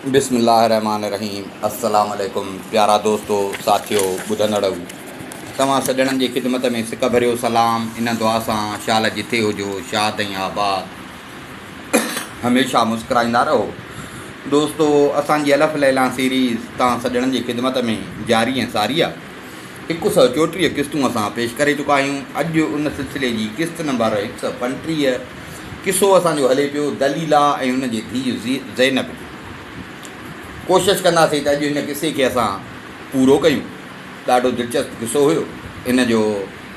بسم الله الرحمٰن الرحيم السلام عليڪم پيارا دوستو ساٿيو ٻڌندڙؤ توهان سڄڻن جي خدمت ۾ سڪ ڀريو سلام ان دعا سان شال جٿي هجو شاد ۽ آباد هميشه مسڪرائيندا رهو دوستو اسان جي الف ليليٰ سيريز توهان سڄڻن جي خدمت ۾ جاري ۽ ساري آ هڪ سئو چوٽيهه قسطون اسان پيش ڪري چڪا آهيون. اڄ ان سلسلي جي قسط نمبر هڪ سئو پنٽيهه قصو اسان جو هلي پيو دليلا ۽ ان جي ڌيء زينب جو. ڪوشش ڪنداسين ته اڄ هن قصي کي اسان پورو ڪيون. ڏاڍو دلچسپ قصو هيو. ان جو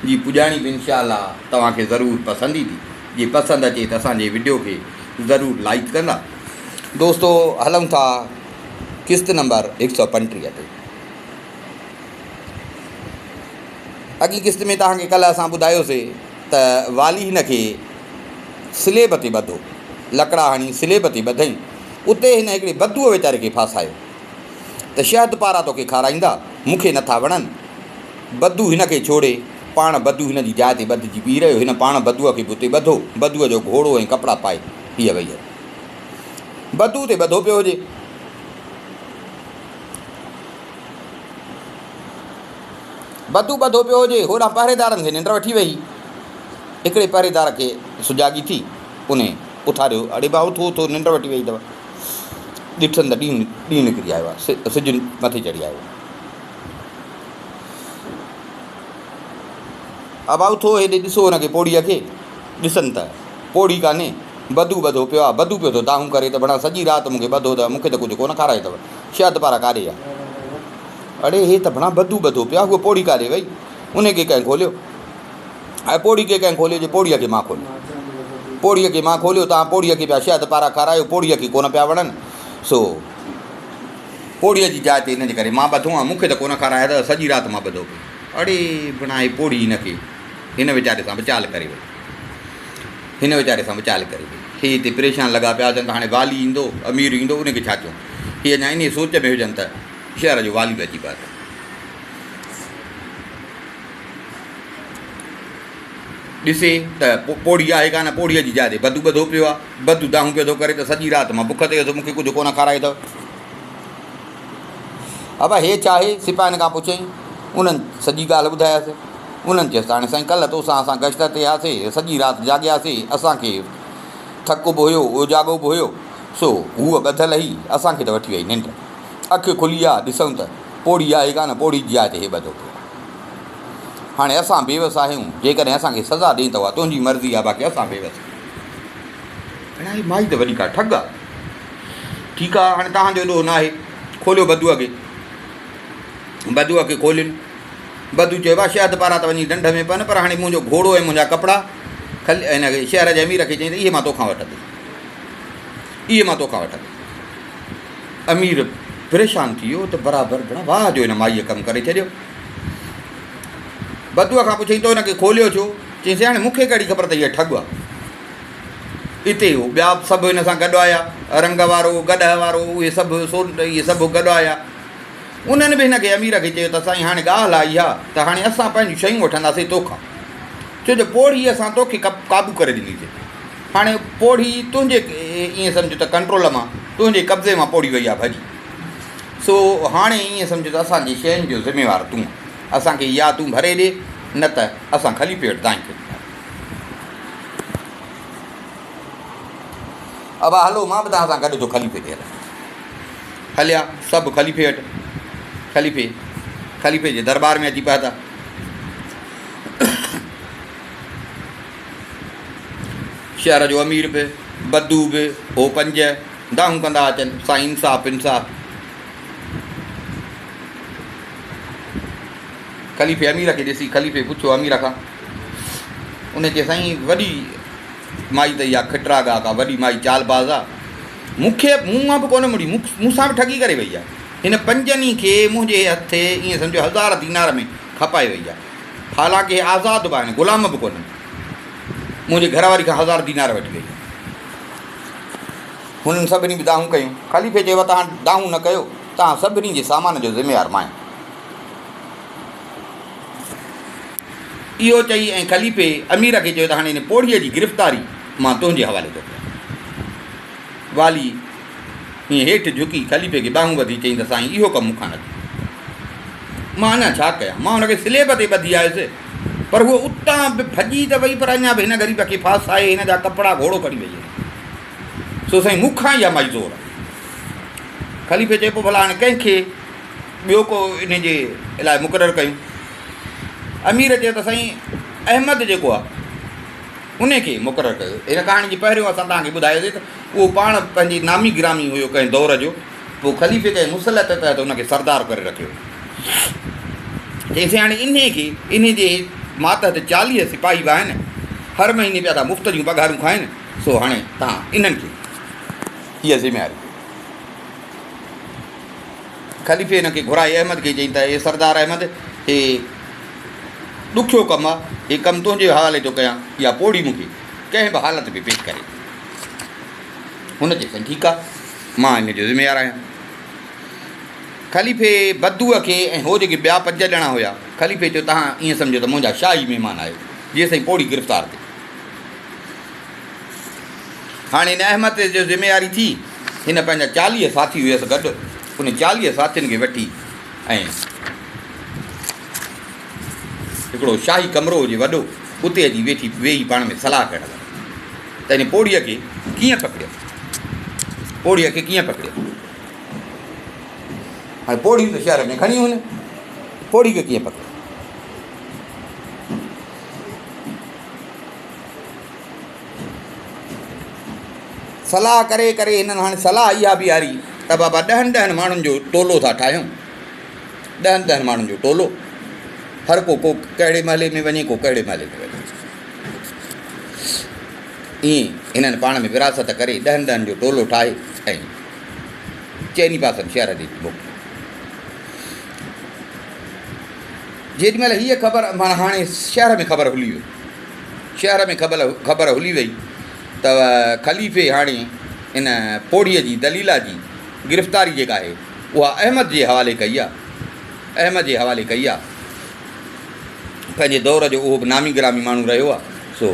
جي پڄاڻي به انشاء الله توهان کي ضرور پسند ايندي. جي پسند اچي ته اسان جي وڊيو کي ضرور لائيڪ ڪندا. دوستو هلون ٿا قسط نمبر هڪ سئو پنٽيهه تي. اڳين قسط ۾ توهان کي ڪلهه اسان ٻڌايوسي ته والي هن کي سليب تي ٻڌو، لڪڙا هڻي سليب تي ٻڌئين. اتي هن هڪڙي بدوء ويچاري کي ڦاسايو ته شهد پارا توکي کارائيندا، مون کي نٿا وڻن. بدو هن کي ڇوڙي، پاڻ بدو هن جي جاء تي ٻڌجي بيهي رهيو. هن پاڻ بدوء کي به اتي ٻڌو. بدوء جو گهوڙو ۽ ڪپڙا پائي هيء وئي هلي. بدو اتي ٻڌو پيو هجي. بدو ٻڌو پيو هجي، هوڏانهن پهريدارن کي ننڊ وٺي ويئي. هڪڙي پهريدار کي سجاڳي ٿي، انهي اٿاريو، اڙي ڀاء اٿو اٿو، ننڊ وٺي ويئي اٿو. ڏٺن ته ڏينهن ڏينهن نڪري آيو آهي، سج مٿي چڙهي آيو آهي. ابا اٿو، هيڏي ڏسو هن کي پوڙهيء کي. ڏسن ته پوڙهي ڪانهي، بدو ٻڌو پيو آهي. بدو پيو ٿو دانهون ڪري ته ڀڻا سڄي رات مون کي ٻڌو اٿو، مون کي ته ڪجهه ڪونه کارايو اٿو. شهد پارا ڪاڏي ويا؟ اڙي هي ته ڀڻا بدو ٻڌو پيو آهي، هوء پوڙهي ڪاڏي وئي؟ انهي کي ڪنهن کوليو؟ ۽ پوڙهي کي ڪنهن کوليو جو پوڙهيء کي مان کوليو. پوڙهيء کي مان کوليو، توهان پوڙهيء کي پيا شهد پارا کارايو، پوڙهيء کي ڪونه پيا وڻن، سو پوڙهيء جي جاء تي ان جي ڪري مان ٻڌو آهيان، مون کي ته ڪونه کارايا اٿو، سڄي رات مان ٻڌو پيو. اڙي ڀڻا هي پوڙهي هن کي هن ويچاري سان به چال ڪري وئي. هن ويچاري سان به چال ڪري وئي. هي هتي پريشان لڳا پيا هجن ته هاڻي والي ايندو، امير ايندو، ان کي ڇا چئون؟ هي اڃا انهيء سوچ ۾ هجن ته شهر جو والي به اچي پهتو. ڏسي ته پوڙهي آهي ڪانه، پوڙهيء جي جاء تي بدو ٻڌو پيو آهي. بدو دانهون پيو ٿو ڪري ته سڄي رات مان بک تي هيس، مون کي ڪجهه ڪونه کارايو اٿو. ابا هي ڇا آهي؟ سپاهين کان پڇيائين. انهن سڄي ڳالهه ٻڌايس. انهن چيس ته هاڻي سائين ڪلهه توسان اسان گشت تي هياسي، سڄي رات جاڳياسي، اسان کي ٿڪ به هيو، اوجاڳو به هيو، سو هوء ٻڌل هئي، اسان کي ته وٺي وئي ننڊ. اک کلي آ، ڏسون ته پوڙهي آهي ڪانه، پوڙهي جي جاء تي هي ٻڌو پيو آهي. هاڻي اسان بيوس آهيون، جيڪڏهن اسان کي سزا ڏئين ته اها تنهنجي مرضي آ، باقي اسان بيوس آهيون. اڙي هي مائي ته وڏي ڪا ٺڳ آ. ٺيڪ آ، هاڻي توهان جو ڏوهه ناهي. کوليو بدوء کي. بدوء کي کولين. بدو چيو، ڀاء شهد پارا ته وڃي ڍنڍ ۾ پون، پر هاڻي منهنجو گهوڙو ۽ منهنجا ڪپڙا. کل هن کي شهر جي امير کي چيائين ته اهي مان توکان وٺندس. اهي مان توکان وٺندس. امير پريشان ٿي ويو ته برابر ڀيڻا واهه جو هن مائيء ڪم ڪري ڇڏيو. بدوء کان پڇيائين، تو هن کي کوليو ڇو؟ چيائين، سائين هاڻي مون کي ڪهڙي خبر ته هيء ٺڳ آ. اتي هو ٻيا به سڀ هن سان گڏ آيا، رنگ وارو، گڏهه وارو، اهي سڀ سون اهي سڀ گڏ آيا. انهن به هن کي امير کي چيو ته سائين هاڻي ڳالهه آ اها ته هاڻي اسان پنهنجون شيون وٺنداسين توکان، ڇو جو پوڙهي اسان توکي قابو ڪري ڏنيسين. هاڻي پوڙهي تنهنجي ائين سمجهه ته ڪنٽرول مان، تنهنجي قبضي مان پوڙهي وئي آ ڀڄي. سو هاڻي ائين سمجهه ته اسان جي شين جو ذميوار تون آن. اسان کي يا تون ڀري ڏي نه ته اسان خليفي وٽ دانهن ڪيون. ابا هلو مان به توهان سان گڏ ٿو خليفي تي هلان. هليا سڀ خليفي وٽ. خليفي خليفي جي درٻار ۾ اچي پهتا. شهر جو امير به بدو به هو پنج دانهون ڪندا اچن سائين انصاف انصاف. خليفي امير کي ڏسي خليفي پڇيو امير کان ان چيس سائين وڏي مائي ته اها کٽراڳ آ ڪا وڏي مائي چالباز آ مون کي مون مان به ڪونه مڙي مون سان به ٺڳي ڪري وئي آ هن پنجن ئي کي منهنجي هٿ ائين سمجهو هزار دينار ۾ کپائي وئي آ حالانڪه هي آزاد به آهن غلام به ڪونهن منهنجي گهر واري کان هزار دينار وٺي وئي آ هنن سڀني به دانهون ڪيون خليفي چيو توهان دانهون نه ڪيو توهان سڀني جي سامان جو ذميوار مان آهيان اهو چئي ۽ خليفي امير کي چيو ته هاڻي هن پوڙهيء جي گرفتاري مان تنهنجي حوالي ٿو ڪيان. والي ائين هيٺ جهڪي خليفي کي ٻانهون ٻڌي چيائين ته سائين اهو ڪم مون کان نه ٿيو. مان اڃا ڇا ڪيان؟ مان هن کي سليب تي ٻڌي آيس، پر هوء اتان به ڀڄي ته وئي پر اڃا به هن غريب کي ڦاسائي هن جا ڪپڙا گهوڙو کڻي وئي آهي. سو سائين مون کان اها مائي زور آهي. خليفي چيو پوء ڀلا هاڻي ڪنهن کي ٻيو ڪو انهي جي لاء مقرر ڪيون؟ امير چيو ته سائين احمد جيڪو آهي انهي کي مقرر ڪيو. هن ڪهاڻي جي پهريون اسان توهان کي ٻڌايوسين ته اهو پاڻ پنهنجي نامي گرامي هيو ڪنهن دور جو، پوء خليفي ڪنهن مصلحت تحت ان کي سردار ڪري رکيو. چيائين سائين هاڻي انهي کي انهي جي ماتحت 40 سپاهي به آهن، هر مهيني پيا ٿا مفت جون پگهارون کائن، سو هاڻي توهان انهن کي هيء ذميواري ڏيو. خليفي هن کي گهرائي احمد کي چيائين ته اي سردار احمد! هي ڏکيو ڪم آ، هي ڪم تنهنجي حوالي ٿو ڪيان، اها پوڙهي مون کي ڪنهن به حالت ۾ پيش ڪري ڏي. هن چيس سائين ٺيڪ آ، مان ان جو ذميوار آهيان. خليفي بدوء کي ۽ هو جيڪي ٻيا پنج ڄڻا هيا، خليفي چيو توهان ائين سمجهو ته منهنجا شاهي مهمان آهيو، جيسين پوڙهي گرفتار ٿئي. هاڻي هن احمد تي جو ذميواري ٿي، هن پنهنجا 40 ساٿي هيس گڏ، انهن 40 ساٿين کي وٺي ۽ هڪڙو شاهي ڪمرو هجي وڏو، اتي اچي ويٺي ويهي پاڻ ۾ صلاح ڪرڻ لڳا ته هن پوڙهيء کي ڪيئن پڪڙيون، پوڙهيء کي ڪيئن پڪڙيون. هاڻي پوڙهيون ته شهر ۾ گهڻيون هن، پوڙهي کي ڪيئن پڪڙيون. صلاح ڪري ڪري هنن هاڻي صلاح اها بيهاري ته بابا ڏهن ڏهن ماڻهن جو ٽولو ٿا ٺاهيون، ڏهن ڏهن ماڻهن جو ٽولو، هر ڪو ڪو ڪهڙي محلي ۾ وڃي ڪو ڪهڙي محلي ۾ وڃي. ائين هنن پاڻ ۾ وراثت ڪري ڏهن ڏهن جو ٽولو ٺاهي ۽ چئني پاسن شهر ڏي موڪليو. جيڏي مهل هيء خبر معنيٰ هاڻي شهر ۾ خبر هلي وئي. شهر ۾ خبر هلي وئي ته خليفي هاڻي ان پوڙهيء جي دليلا جي گرفتاري جيڪا آهي اها احمد جي حوالي ڪئي آهي. احمد جي حوالي ڪئي آهي. پنهنجي دور جو اهو به نامي گرامي ماڻهو رهيو آهي سو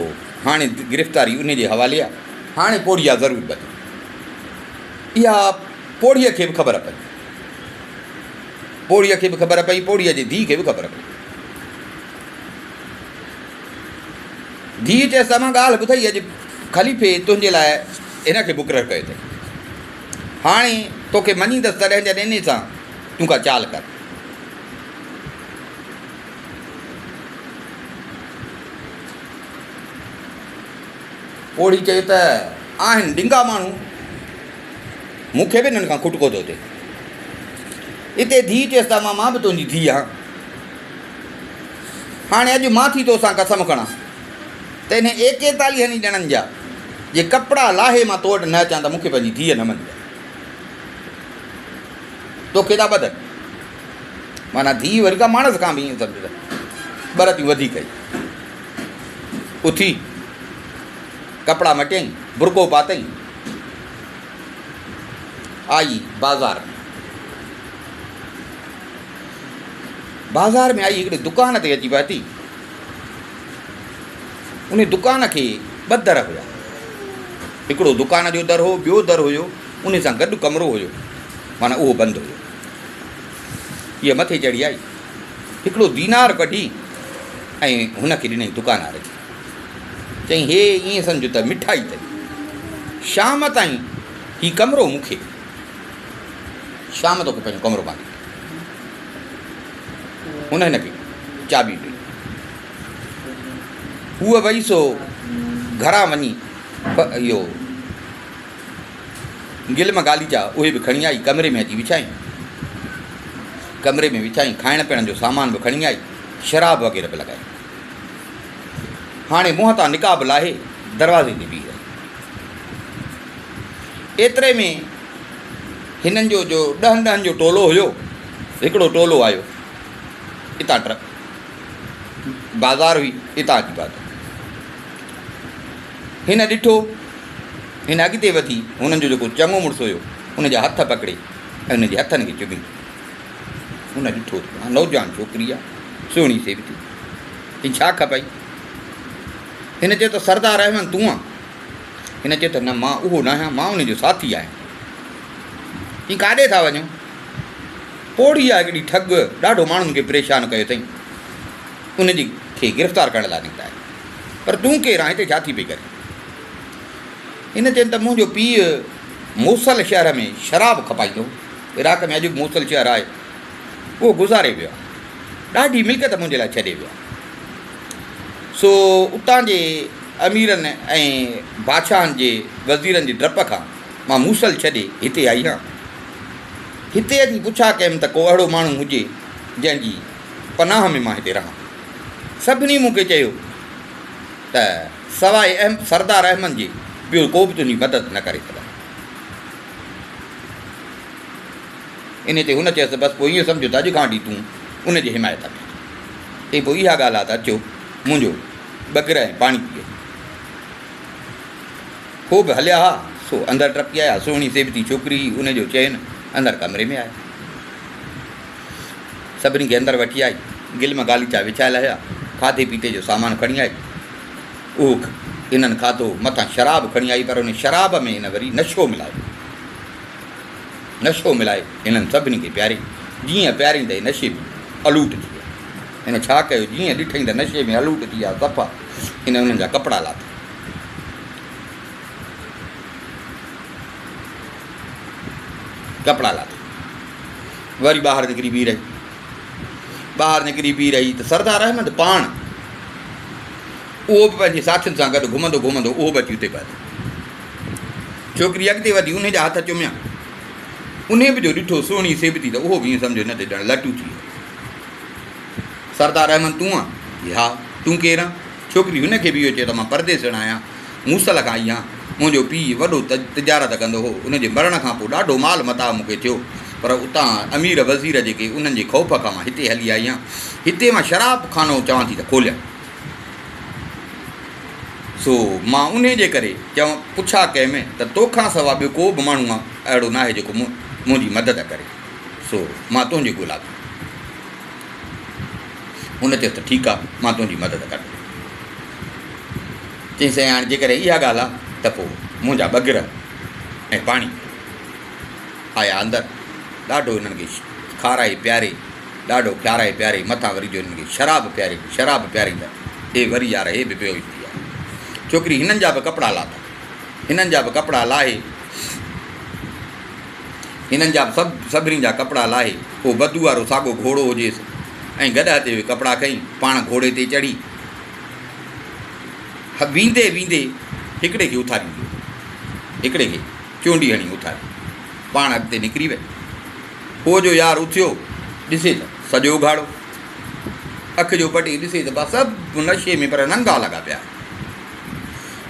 هاڻي گرفتاري انهي جي حوالي آهي. هاڻي پوڙهي اها ضرور ٻڌي. اها پوڙهيء کي به خبر پئي. پوڙهيء کي به خبر پئي، پوڙهيء جي ڌيء کي به خبر پئي. ڌيء چيس ته امان ڳالهه ٻڌئي اڄ خليفي تنهنجي لاء هن کي مقرر ڪيو اٿئي. هاڻي توکي مڃيندس تڏهن جڏهن انهي سان تون ڪا چال ڪر. پوڙهي چيو ته آهن ڏنگا ماڻهو، مون کي به انهن کان کٽڪو ٿو ٿئي. اتي ڌيء چيس ته امان مان به تنهنجي ڌيء آهيان. هاڻي اڄ مان ٿي توسان قسم کڻان ته انهن ايڪيتاليهن ئي ڄڻن جا جي ڪپڙا لاهي مان تو وٽ نه اچان ته مون کي پنهنجي ڌيء نه مڃجانء. توکي ٿا ٻڌن. معنيٰ ڌيء وري ڪا ماڻس کان به ائين سمجهه ته ٻه رتيون وڌيڪ هئي. اٿي ڪپڙا مٽيائين، برقعو پاتائين، آئي بازار ۾. بازار ۾ آئي هڪڙي دڪان تي اچي پهتي. ان دڪان کي ٻه در هيا. هڪڙو دڪان جو در هو، ٻيو در هيو ان سان گڏ ڪمرو هيو، معنيٰ اهو بند هيو. هيء مٿي چڙهي آئي. هڪڙو دينار ڪڍي ۽ هن کي ڏنائين دڪاندار کي. چيائين هي ائين سمجهه ته مٺائي اٿئي. شام تائين هي ڪمرو مون کي ڏي. شام توکي پنهنجو ڪمرو مان ڏيندس. هن هن کي چاٻي ڏني. هوء وئي سو گهران وڃي اهو گلم غاليچا اهي به کڻي آئي، ڪمري ۾ اچي وڇايائين. ڪمري ۾ وڇايائين، کائڻ پيئڻ جو سامان به کڻي آئي، شراب وغيره به لڳائي. هاڻي منهن تان نقاب لاهي دروازي تي بيهي رهي. ايتري ۾ هنن جو جو ڏهن ڏهن جو ٽولو هيو، هڪڙو ٽولو آيو. اتان ٽرڪ بازار هئي، اتان اچي پاتو. هن ڏٺو، هن اڳتي وڌي هنن جو جيڪو چڱو مڙس هيو، ان جا هٿ پڪڙي ۽ هن جي هٿن کي چمي. هن ڏٺو ته اها نوجوان ڇوڪري آ، سهڻي سيبتي. چيائين، ڇا کپئي؟ هن چيو ته سردار احمد تون آن؟ هن چيو ته نه مان اهو ناهيان، مان ان جو ساٿي آهيان. چيائين ڪاڏي ٿا وڃو؟ پوڙهي آ هڪڙي ٺڳ، ڏاڍو ماڻهن کي پريشان ڪيو اٿئي. ان جي کي گرفتار ڪرڻ لاء نڪتا آهيون. پر تون ڪير آهين؟ هتي ڇا ٿي پئي ڪرين؟ هن چين ته منهنجو پيء موصل شهر ۾ شراب کپائيندو هو. عراق ۾ اڄ به موصل شهر آهي. اهو گذاري ويو آهي. ڏاڍي ملڪيت منهنجي لاء ڇڏي ويو آهي. سو اتان جي اميرن ۽ بادشاهن جي وزيرن جي ڊپ کان مان موصل ڇڏي هتي آئي آهيان. هتي اچي پڇا ڪيم ته ڪو اهڙو ماڻهو هجي جنهن جي پناهه ۾ مان هتي رهان. سڀني مون کي چيو ته سواء سردار احمد جي ٻيو ڪو به تنهنجي مدد نه ڪري سگهندو. انهيء تي هن چيس ته بس پوء ائين سمجهه ته اڄ کان وٺي تون ان جي حمايت ۾ آهين. چيائين پوء اها ڳالهه آهي ته اچو منهنجو ٻه گرهه ۽ پاڻي پيئو. هو به هليا ها، سو اندر ٽپي آيا. سهڻي سيبتي ڇوڪري هئي، ان جو چين اندر ڪمري ۾ آيو. سڀني کي اندر وٺي آئي. گلم غاليچا وڇايل هيا. کاڌي پيتي جو سامان کڻي آئي. اهو هنن کاڌو، مٿان شراب کڻي آئي، پر ان شراب ۾ هن وري نشو ملايو. نشو ملائي هنن سڀني کي پياري. جيئن پيارين ته هي نشي ۾ الوٽ ٿي ويا. هن ڇا ڪيو، جيئن ڏٺئين ته نشي ۾ الوٽ ٿي ويا، صفا هن انهن جا ڪپڙا لاٿا. ڪپڙا لاٿا. وري ٻاهر نڪري بيهي رهي. ٻاهر نڪري بيهي رهي ته سردار احمد پاڻ اهو به پنهنجي ساٿين سان گڏ گهمندو گهمندو اهو به اچي اتي پهتو. ڇوڪري اڳتي وڌي انهي جا هٿ چميا. انهي به جو ڏٺو سهڻي سيبتي ته اهو به ائين سمجهيو نه ته ڄڻ لٽو ٿي ويو. سردار احمد تون آن؟ جي ها. تون ڪير آن؟ ڇوڪري هن کي به اهو چيو ته مان پرديسڻ آهيان. موصل کان آئي آهيان. منهنجو پيء وڏو تجارت ڪندو هو. ان جي مرڻ کان پوء ڏاڍو مال متاع مون کي ٿيو. پر اتان امير وزير جيڪي انهن جي خوف کان مان هتي هلي آئي آهيان. هتي مان شراب خانو چوان ٿي ته کوليان. سو مان انهي جي ڪري چوان پڇا ڪيم ته توکان سوا ٻيو ڪو به ماڻهو اهڙو ناهي جيڪو منهنجي مدد ڪري. سو مان تنهنجي ڳولا ۾ هن چيس ته ٺيڪ آ، مان تنهنجي مدد ڪندس. چيائين سائين هاڻي جيڪڏهن اها ڳالهه آ ته پوء منهنجا ٻه گرهه ۽ پاڻي پيو. آيا اندر، ڏاڍو هنن کي کارائي پياري، ڏاڍو کارائي پياري، مٿان وري جو هنن کي شراب پياري، شراب پيارين ته هي وري يار هي به بيهوش ٿي ويا. ڇوڪري هنن جا به ڪپڙا لاٿا. هنن جا به ڪپڙا لاهي، هنن جا به سڀ سڀني جا ڪپڙا لاهي، پوء بدو وارو ساڳو گهوڙو هجيس ۽ گڏهه تي اهي ڪپڙا کنئي، پاڻ گهوڙي تي چڙهي، ويندي ويندي هڪڙي کي اٿاريندي وئي. هڪڙي کي چونڊي هڻي اٿاري، پاڻ اڳتي نڪري وئي. هو جو يار اٿيو، ڏسي ته سڄو اگهاڙو. اک جو پٽي ڏسي ته بس سڀ نشي ۾ پر ننگا لڳا پيا آهن.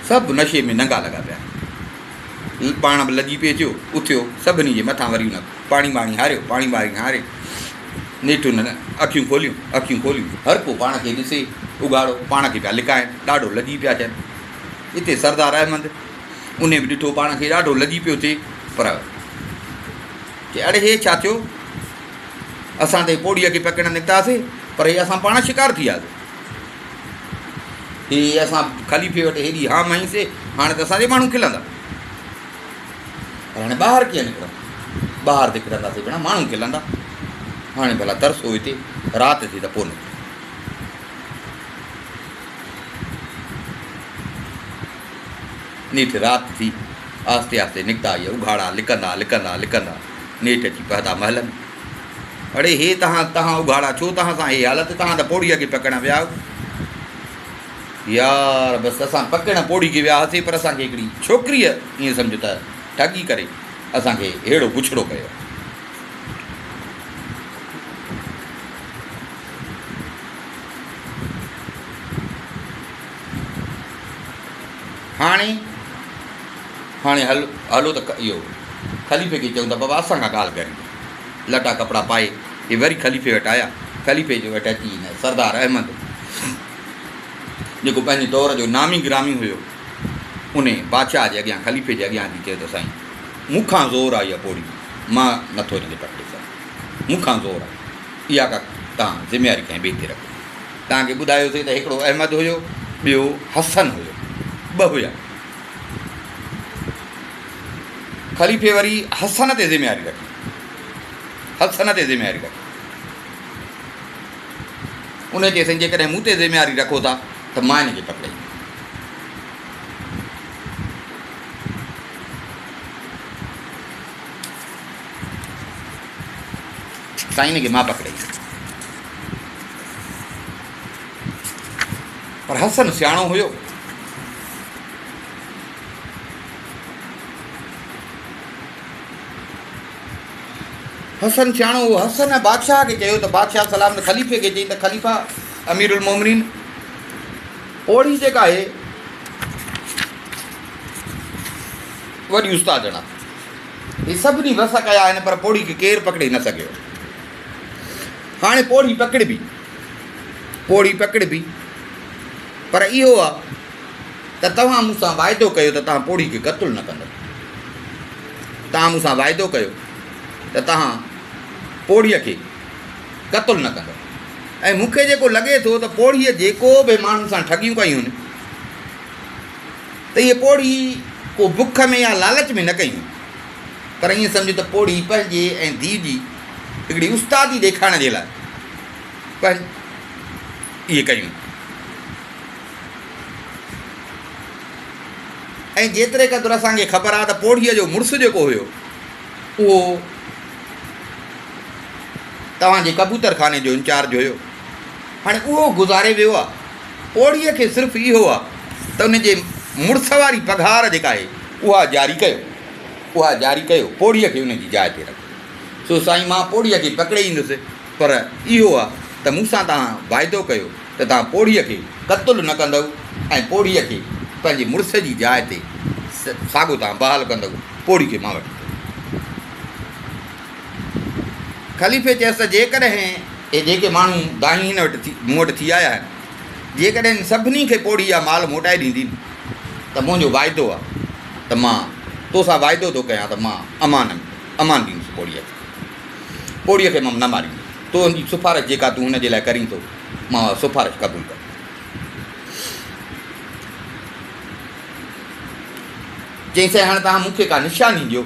سڀ نشي ۾ ننگا لڳا پيا آهن. پاڻ به لڄي پئي ٿيو، اٿيو، سڀني جي مٿان وري هن پاڻي ٻاڻي هاريو، پاڻي ٻاڻي هاري نيٺ هن اکيون کوليون، اکيون کوليون، هر ڪو پاڻ کي ڏسي اگهاڙو، پاڻ کي پيا لڪائن، ڏاڍو لڄي پيا ٿين. اتي سردار احمد، انهي به ڏٺو پاڻ کي ڏاڍو لڄي پيو ٿئي، پر چي اڙي هي ڇا ٿيو؟ اسان ته پوڙهيء کي پڪڙڻ نڪتاسي، پر هي اسان پاڻ شڪار ٿي وياسي. هي اسان خليفي وٽ هيڏي هام هنئيسي، هاڻي ته اسان تي ماڻهو کلندا. پر هاڻي ٻاهر ڪيئن نڪرندو؟ ٻاهر نڪرنداسين ڀيڻا ماڻهو کلندا. هاڻي ڀلا ترسو هتي، رات ٿي ته پوء نڪرو. نيٺ رات ٿي، آهستي آهستي نڪتا اهي اگهاڙا لڪندا لڪندا لڪندا نيٺ اچي پهتا محل ۾. اڙي هي تهان تهان اگهاڙا ڇو تهان سان هي حالت تهان ته پوڙهيء کي پڪڙڻ ويا آهيو. يار بس اسان پڪڙڻ پوڙهي کي ويا هئاسين پر اسان کي هڪڙي ڇوڪريء ائين سمجهه ته ٺڳي ڪري اسان کي ههڙو بڇڙو ڪيو آهي. هاڻي هاڻي هل هلو ته اهو خليفي کي چئون ته بابا اسان کان ڳالهه ڪري. لٽا ڪپڙا پائي هي وري خليفي وٽ آيا. خليفي جي وٽ اچي هن سردار احمد جيڪو پنهنجي دور جو نامي گرامي هيو، انهي بادشاهه جي اڳيان خليفي جي اڳيان اچي چيو ته سائين مون کان زور آ اها پوڙهي، مان نٿو هن کي پڪڙي سگهان، مون کان زور آ، اها ڪا توهان ذميواري ڪنهن ٻئي تي رکو. توهان کي ٻڌايوسين ته هڪڙو احمد هيو، ٻيو حسن هيو، ٻه هيا. خليفي وري حسن تي ذميواري رکي. حسن تي ذميواري رکو. ان چيس سائين جيڪڏهن مون تي ذميواري رکو ٿا ته مان هن کي پڪڙي ايندس. سائين هن کي مان پڪڙي ايندس. پر حسن سياڻو هيو. حسن سياڻو هو. حسن بادشاهه کي چيو ته بادشاهه سلامت خليفي کي چئي ته خليفا امير المومنين پوڙهي جيڪا آهي وڏي استادڻ آهي. هي سڀني وس ڪيا آهن پر پوڙهي کي ڪير پڪڙي نه سگهيو. هاڻي پوڙهي پڪڙبي، پوڙهي پڪڙبي پر اهو آ ته توهان مون سان واعدو ڪيو ته توهان پوڙهي کي قتل نه ڪندؤ. توهان مون سان واعدو ڪيو ته توهان پوڙهيء کي قتل نه ڪندؤ. ۽ مون کي جيڪو لڳي ٿو ته پوڙهيء جيڪو به ماڻهن سان ٺڳيون ڪيون آهن ته اهي پوڙهي ڪو بک ۾ يا لالچ ۾ نه ڪيون پر ائين سمجهه ته پوڙهي پنهنجي ۽ ڌيء جي هڪڙي استادي ڏيکارڻ جي لاء اهي ڪيون. ۽ جيتري قدر اسان کي خبر آهي ته پوڙهيء جو مڙس جيڪو هيو اهو توهان جي ڪبوتر خاني جو انچارج هيو. هاڻي اهو گذاري ويو آهي. پوڙهيء کي صرف اهو آهي ته ان جي مڙس واري پگهار جيڪا آهي اها جاري ڪيو. اها جاري ڪيو. پوڙهيء کي ان جي جاء تي رکو. سو سائين مان پوڙهيء کي پڪڙي ايندس پر اهو آهي ته مون سان توهان واعدو ڪيو ته توهان پوڙهيء کي قتل نه ڪندؤ ۽ پوڙهيء کي پنهنجي مڙس جي جاء تي ساڳو توهان بحال ڪندؤ، پوڙهي کي مان وٺي ايندس. خليفي چيس ته جيڪڏهن اهي جيڪي ماڻهو دانهين هن وٽ ٿي مون وٽ ٿي آيا آهن، جيڪڏهن سڀني کي پوڙهي جا مال موٽائي ڏيندين ته منهنجو واعدو آهي ته مان توسان واعدو ٿو ڪيان ته مان امان امان ڏيندس پوڙهيء کي. پوڙهيء کي مان نه ماريندس. تنهنجي سفارش جيڪا تون هن جي لاء ڪرين ٿو، مان اها سفارش قبول ڪريان ٿو. چيائين، سائين هاڻي توهان مون کي ڪا نشاني ڏيو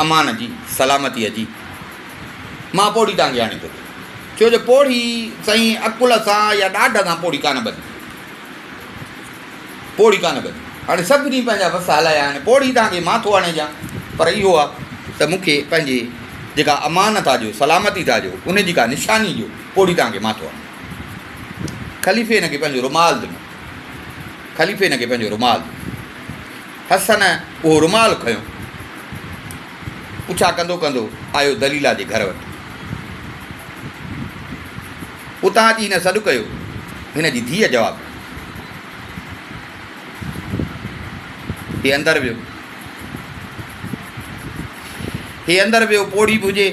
امان جي، سلامتيء جي. مان پوڙهي توهان کي آڻي ٿو ڏيان. ڇو جو پوڙهي سائين عقل سان يا ڏاڍ سان پوڙهي ڪانه ٻڌي. پوڙهي ڪانه ٻڌي. هاڻي سڀني پنهنجا وس هلايا آهن. پوڙهي توهان کي مان ٿو آڻي ڏيان، پر اهو آ ته مون کي پنهنجي جيڪا امان ٿا ڏيو، سلامتي ٿا ڏيو، ان جي ڪا نشاني ڏيو، پوڙهي توهان کي مان ٿو آڻي ڏيان. خليفي هن کي پنهنجو رومال ڏنو. خليفي هن کي پنهنجو رومال ڏنو. حسن اهو رومال کنيو. پڇا ڪندو ڪندو آيو دليلا جي گهر وٽ. اتان اچي هن سڏ ڪيو. هن جي ڌيء جواب ڏنو. هي اندر ويو. هي اندر ويو، پوڙهي به هجي،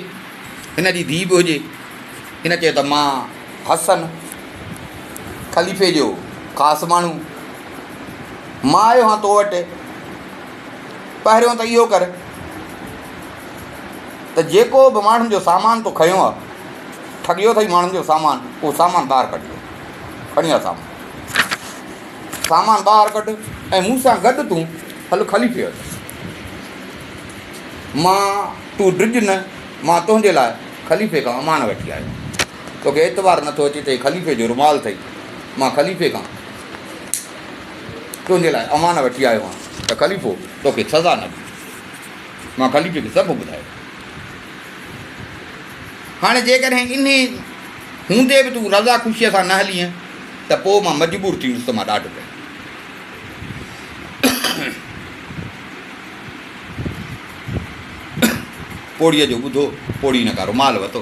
هن جي ڌيء به هجي. هن چيو ته مان حسن خليفي جو خاص ماڻهو، مان آيو هان تو وٽ، پهريون ته اهو ڪر ته جيڪو به ماڻهن جو سامان تو کنيو آهي، ٺڳيو اٿئي ماڻهن جو سامان، اهو سامان ٻاهر ڪڍ، کڻي آ سامان. سامان ٻاهر ڪڍ ۽ مون سان گڏ تون هل خليفي وٽ. مان، تون ڊڄ نه، مان تنهنجي لاء خليفي کان امان وٺي آيو آهيان. توکي اعتبار نٿو اچي ته هي خليفي جو رومال اٿئي. مان خليفي کان تنهنجي لاء امان وٺي آيو آهيان ته خليفو توکي سزا نه ڏيندو. مان خليفي کي سڀ ٻڌايو. هاڻي جيڪڏهن انهي هوندي به تون رضا خوشيء سان نه هلينء ته پوء مان مجبور ٿيندس ته مان ڏاڍ ڪيان. پوڙهيء جو ٻڌو، پوڙهي هن کان رومال ورتو.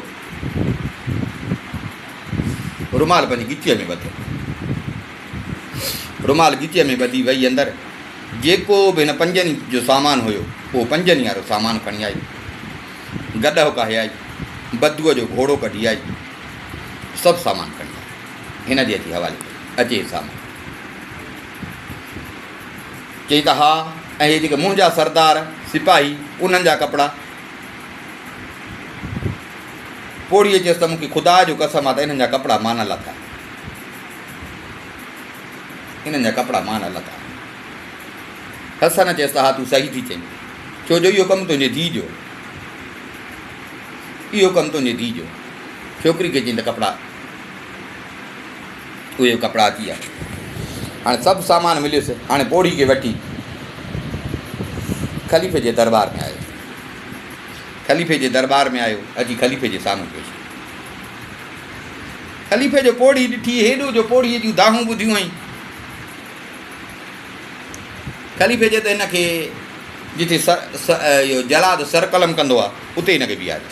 رومال پنهنجي ڳچيء ۾ ٻڌو. رومال ڳچيء ۾ ٻڌي وئي اندر. جيڪو به هن پنجن جو سامان هيو، اهو پنجن وارو سامان کڻي آئي. گڏهه ڪاهي آئي، بدوء جو گهوڙو ڪڍي آئي، سڀ سامان کڻي آئي. هن جي اچي حوالي ڪيو. اچي هي سامان. چيائين ته ها، ۽ هي جيڪي منهنجا سردار، سپاهي، انهن جا ڪپڙا؟ پوڙهيء چيس ته مون کي خدا جو قسم آ ته انهن جا ڪپڙا مان نه لاٿا. انهن جا ڪپڙا مان نه لاٿا. حسن چيس ته ها تون صحيح ٿي چئين، ڇو جو اهو ڪم تنهنجي ڌيء جو آهي. اهو ڪم تنهنجي ڌيء جو. ڇوڪري کي چيائين ته ڪپڙا، اهي ڪپڙا اچي ويا. هاڻي سڀ سامان مليس. هاڻي پوڙهي کي وٺي خليفي جي درٻار ۾ آيو. خليفي جي درٻار ۾ آيو، اچي خليفي جي سامهون پيش ٿيو. خليفي جو پوڙهي ڏٺي، هيڏو جو پوڙهيء جون دانهون ٻڌيون هئائين. خليفي چيو ته هن کي جتي اهو جلاد سر قلم ڪندو آهي، اتي هن کي بيهاريو.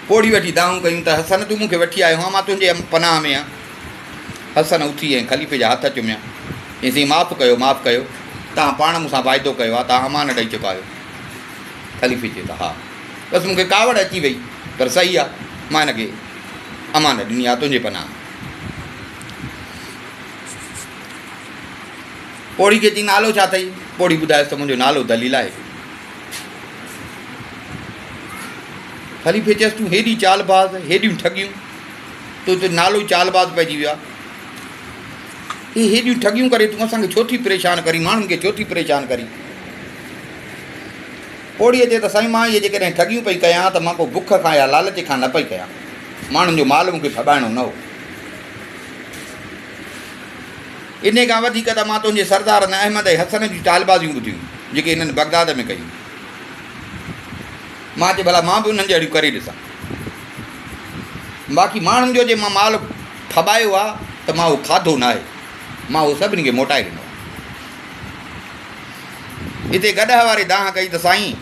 پوڙهي وٺي دانهون ڪيون ته حسن تون مون کي وٺي آيو آهين، مان تنهنجي پناهه ۾ آهيان. حسن اٿي ۽ خليفي جا هٿ چميا. چيائين سائين معاف ڪيو، معاف ڪيو، توهان پاڻ مون سان واعدو ڪيو آهي، توهان امان ڏئي چڪا آهيو. خليفي چيو ته ها، بس مون کي ڪاوڙ اچي وئي، پر صحيح آهي، مان هن کي امان ڏني آهي، تنهنجي پناهه ۾. پوڙهي کي چيائين نالو ڇا اٿئي؟ پوڙهي ٻڌايس ته منهنجو نالو دليل آهي. خليفي چيس تون هيڏي چالباز، هيڏيون ٺڳيون، تو ته نالو ئي چالباز پئجي ويو آهي. هي هيڏيون ٺڳيون ڪري تون اسان کي ڇو ٿي پريشان ڪرين، ماڻهن کي ڇو ٿي پريشان ڪرين؟ پوڙهيء چيو ته سائين مان اهي جيڪڏهن ٺڳيون پئي ڪيان ته مان ڪو بک کان يا لالچ کان نه پئي ڪيان. ماڻهن جو مال مون کي ڦٻائڻو نه هو. انهيء کان وڌيڪ ته مان تنهنجي سردارن احمد ۽ حسن جون چالبازيون ٻڌيون، جيڪي هنن بغداد ۾ ڪيون. مان چيو ڀلا مان به انهن جهڙيون ڪري ڏسان. باقي ماڻهن جو جي مان مال ڦٻايو آ ته مان اهو کاڌو ناهي، مان اهو سڀني کي موٽائي ڏنو آ. اتي گڏهه واري دانهن ڪئي ته سائين!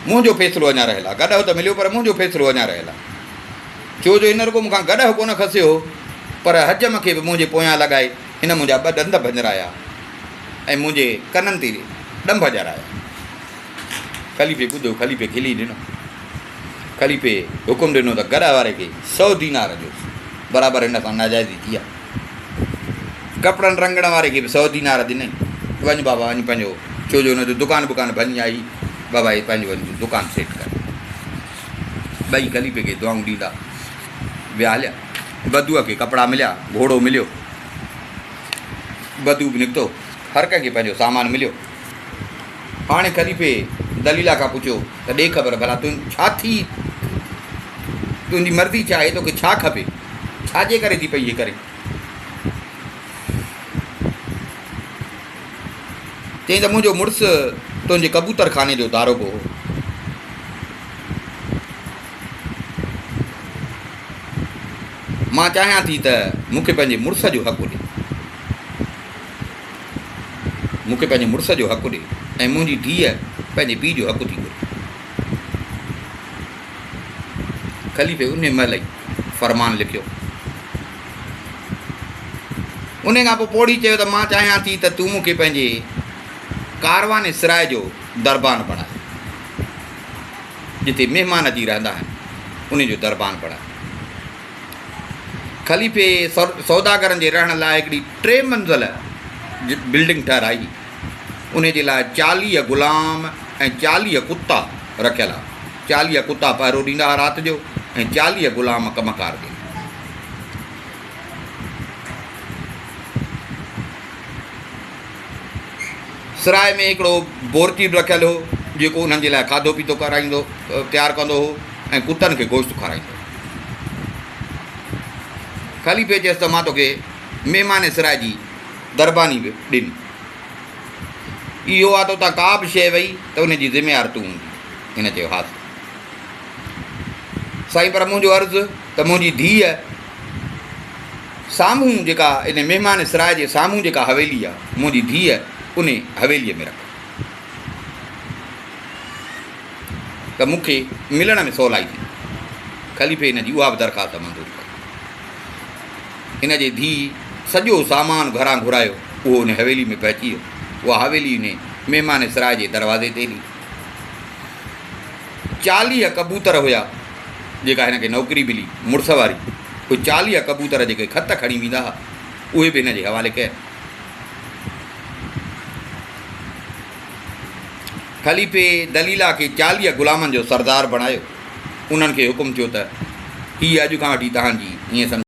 منهنجو فيصلو اڃا رهيل آ. گڏهه ته مليو پر منهنجو فيصلو اڃا رهيل آ. ڇو جو هن رڳو مون کان گڏهه ڪونه کسيو هو، پر حجم کي به منهنجي پويان لڳائي هن منهنجا ٻه ڏند ڀڃرايا ۽ منهنجي ڪنن تي ڏنڀ ڄارايا. خليفي ٻڌو، خليفي کلي ڏنو. خليفي حڪم ڏنو ته گڏهه واري کي سؤ دينار ڏيوس، برابر هن سان ناجائزي ٿي آهي. ڪپڙن رنگڻ واري کي به سؤ دينار ڏنائين، وڃ بابا وڃ پنهنجو، ڇو جو هن جو دڪان ٻڪان ڀڃي آئي، بابا هي پنهنجو وڃ تون دڪان سيٽ ڪر. ٻئي خليفي کي دعائون ڏيندا ويا هليا. بدوء کي ڪپڙا مليا، گهوڙو مليو، بدو به نڪتو، هر ڪنهن کي پنهنجو سامان مليو. هاڻي خليفي دليلا کان پڇيو ته ڏي خبر ڀلا تون ڇا ٿي، تنهنجي مرضي ڇا آهي، توکي ڇا کپي، ڇا جي ڪري ٿي پئي هي ڪرين؟ چيائين ته منهنجو مڙس تنهنجي ڪبوتر خاني جو داروغو هو. مان چاهيان ٿي ته مون کي پنهنجي مڙس جو حق ڏي. مون کي پنهنجي مڙس جو حق ڏي ۽ منهنجي ڌيء پنهنجي پيء جو حق ٿي گهري. خليفي انهي مهل ئي فرمان لکيو. انهي کان پوء پوڙهي چيو ته مان چاهيان ٿي ته تون مون کي پنهنجي ڪاروان سراء جو دربان بڻاء، جتي مهمان اچي رهندا آهن، انهي جو دربان بڻاء. خليفي سوداگرن جي رهڻ لاء هڪڙي ٽي منزله بلڊنگ ٺهرائي. انهي جي لاء 40 غلام ۽ 40 ڪتا رکيل ها. 40 ڪتا پهرو ڏيندا ها رات جو ۽ 40 غلام ڪم ڪار ڏيندا. سراء ۾ هڪڙو بورچي به رکيل هو، جيڪو انهن جي لاء کاڌو پيتو ڪرائيندو تيار ڪندو هو ۽ ڪتن کي گوشت کارائيندو هو. خليفي چيس ته مان توکي مهمان سراء جي درباني به ڏني. اهو آ ته اتان ڪا به شيء وئي ته ان جي ذميوار تون هوندين. هن چيو ها سائين پر منهنجو عرض ته منهنجي ڌيء سامهون جيڪا ان مهمان سراء جي سامهون جيڪا حويلي آ، منهنجي ڌيء ان حويليء ۾ رک ته مون کي ملڻ ۾ سولائي ٿيندي. خليفي هن جي اها به درخواست منظور ڪئي. هن جي ڌيء سڄو سامان گهران گهرايو، اهو ان حويلي ۾ پهچي ويو. اها حويلي ان مهمان سراء جي دروازي تي هئي. 40 ڪبوتر هيا، جيڪا هن کي نوڪري ملي مڙس واري، اهي 40 ڪبوتر جيڪي خط کڻي ويندا ها، اهي به هن جي حوالي ڪيا. خليفي دليلا کي 40 غلامن جو سردار بڻايو. انهن کي حڪم ٿيو ته هيء اڄ کان وٺي توهان جي ائين سمجهو.